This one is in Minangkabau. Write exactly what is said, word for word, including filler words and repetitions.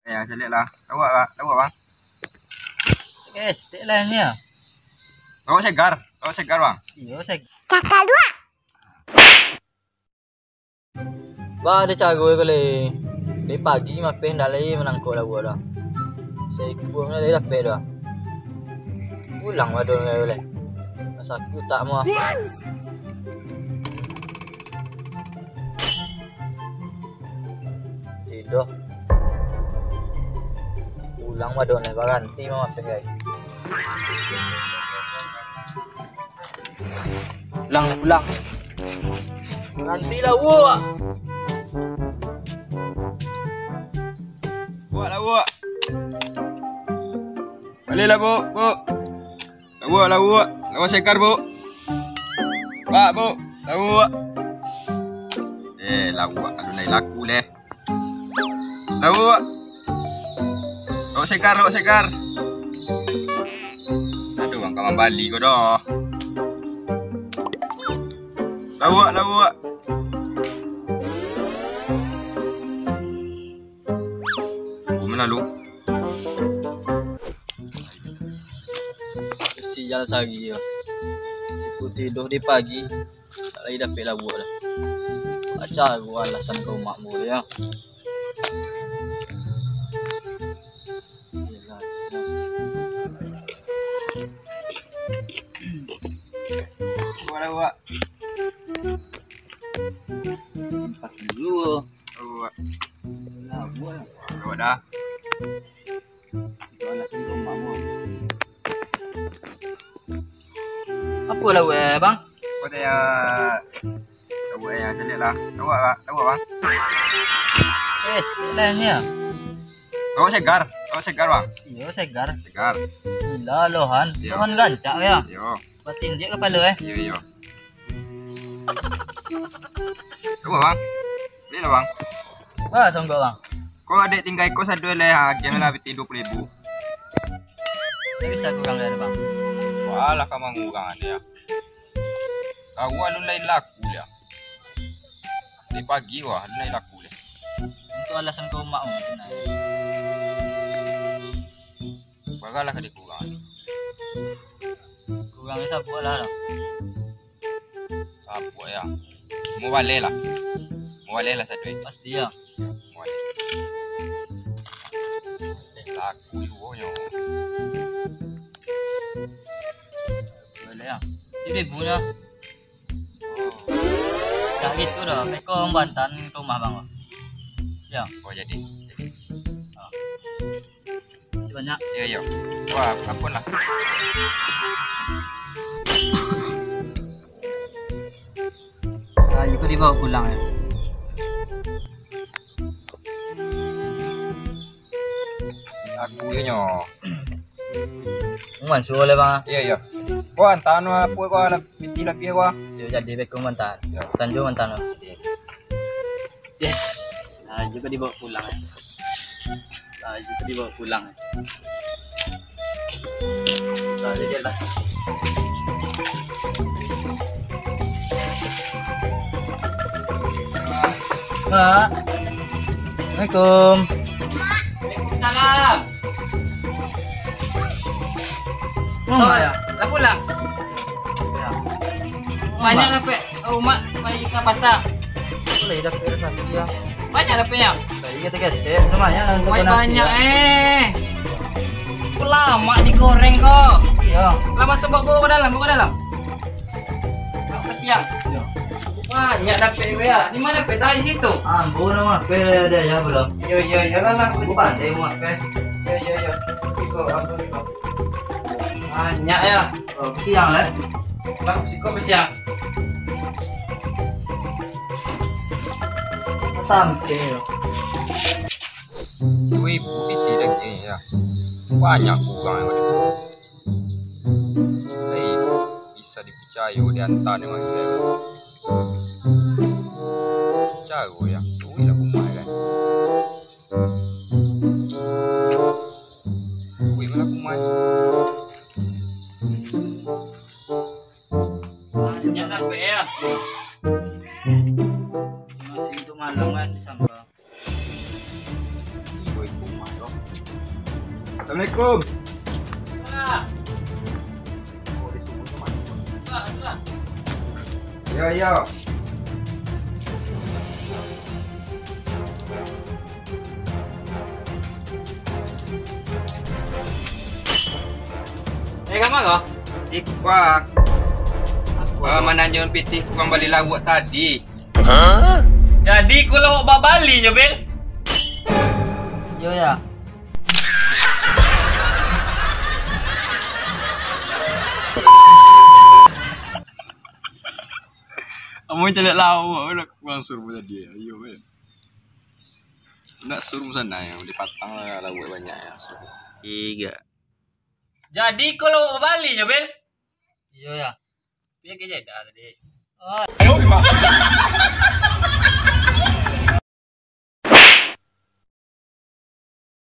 Eh, caliak lah. Lawak, Bang. Lawak, Bang. Eh, tek lah ni, ah. Lawak segar. Lawak segar, Bang. Iyo, segar. Kakak dua. Ba, ado caro ko lai. Dari pagi mapeh ndak lai manangkok lawak doh. Saikua pun ndak lai dapek doh. Pulang badon lai. Sakik utak mah. Tido. Pulang badon lai, baranti mah mapeh lai. Pulang, pulang. Nanti lah, Wak. Wak lah, Wak. Balik lah, Buk, Buk. Lawak, lawak. Lawak segar, Buk. Bak, Buk. Lawak. Eh, lawak. Alun lai laku leh. Lawak. Lawak segar, lawak segar. Aduh, angka mambali ko doh. Lawak, lawak. Aku malalu. Sial sagi yo. Siku tido di pagi. Tak lai dapek lawak doh. Aca gua alasan ka umak gua yo. Gua lawak. Empat dulu. Lawak. Lawak dah. Itu alasan ka umak gua. Apo lawak, Bang? Apo tu yo? Lawak yo, caliak lah. Lawak, Bang. Lawak, Bang. Eh, lain ni yo. Lawak segar. Lawak segar, Bang. Iyo, segar. Segar. Gila, lohan. Iyo. Lohan gancak yo. Iyo. Batindiak kapalo, eh. Iyo, iyo. Lawak, Bang. Bali lah, Bang. Wah, songkok, Bang. Ko dek tingga iko sado lai, ha, agiah lah piti duo puluah ribu. Ndak bisa kurang dari, Bang. Walah, ka mangurang ado yo. Kau alun lai laku leh. Dari pagi wah, alun lai laku leh. Itu alasan ka umak, Bang, tu nah. Baralah ka dikurang. Kurang sabuah lah. Sabuah yo. Mau baleh lah. Mau baleh lah sado. Pasti yo. Mau baleh. Eh, laku juo nyo. Baleh yo. Jadi bunyo. Oh. Dak gitu doh. Beko mambantuan ka rumah Bang. Yo. Oh, jadi. Jadi. Oh. Makasih banyak. Iyo, iyo. Wah, ampun lah. Nah, iko dibawa pulang yo. Aku inyo. Mansuo lai, Bang. Iyo, iyo. Ko anta anu apo ko, lah piti lapia ko. Yo, jadi beko mantan. Yo. Tanjuang mantan. Yes. Nah, iko dibawa pulang. Nah, iko dibawa pulang. Nah, jadi lah. Mak. Assalamualaikum. Waalaikumsalam. Hmm. Oh, yo. Lah pulang. Yo. Banyak dapek. Oh, umak pai ka pasa. Lai dapek rasaki yo. Banyak dapek yo? Lai ketek-ketek, lumayan lah. Umak banyak, eh. Ko lamak digoreng ko. Iyo. Lah, masuak, bawa ka dalam, bawa ka dalam. Bawa ka siang. Iyo. Banyak dapek yo. Di ma dapek? Tadi situ. Ambo lah mapeh dari ayah pulo. Iyo, iyo, iyo lah, lah. Bukan, eh, mapeh. Iyo, iyo, iyo. Iko, apo iko? Banyak yo. Oh, siang lah. Bang, siko basiang. Sampai yo. Duo ribu piti daging yo. Banyak kurang yo. Hei, bisa dipicayo dianta memang yo. Caro yo, duit lah rumah kan. Duit lah rumah. Banyak lah, Bek, yo. Nasi untuk malam kan disambal. Duit rumah. Assalamualaikum. Yo, yo. Eh, kama ko? Iko, ah. Apo? Ah, mananyo pitih tukang bali lauak tadi. Jadi, ko lauak babali nyo, Bil? Yo, ya. Amun caliak lauak, nak kurang suruh tadi. Ayo, Bil. Nak suruh sana yang di patang lah, lauak banyak yang suruh. Tiga. Jadi, ko lauak babali nyo, Bil? Iyo, ya. Piya ka Jeddah tadi. Oh.